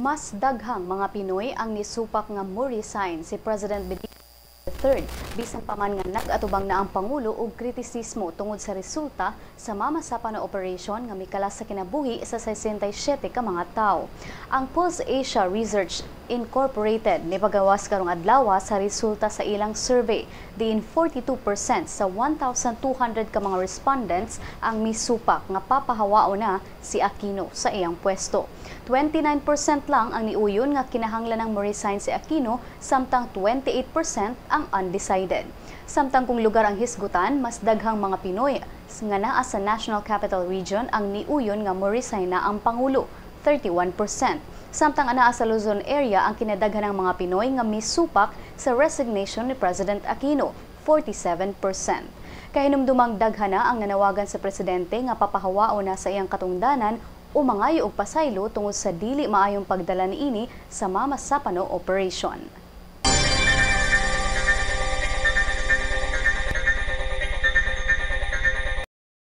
Mas daghang mga Pinoy ang nisupak nga mo-resign si President Benigno III bisan pa man nga nag-atubang na ang Pangulo og kritisismo tungod sa resulta sa Mamasapano operation nga mikalas sa kinabuhi sa 67 ka mga tawo. Ang Pulse Asia Research Incorporated nipagawas karong adlaw sa resulta sa ilang survey, diin 42% sa 1,200 ka mga respondents ang misupak nga papahawao na si Aquino sa iyang pwesto. 29% lang ang niuyon nga kinahanglan ng mo-resign si Aquino, samtang 28% ang undecided. Samtang kung lugar ang hisgutan, mas daghang mga Pinoy nga naa sa National Capital Region ang niuyon nga mo-resign na ang Pangulo, 31%. Samtang anaa sa Luzon area ang kinadaghan ng mga Pinoy nga misupak sa resignation ni President Aquino, 47%. Kahinumdumang daghan na ang nanawagan sa presidente nga papahawao na sa iyang katungdanan o mangayo og pasaylo tungod sa dili maayong pagdala niini sa Mamasapano operation.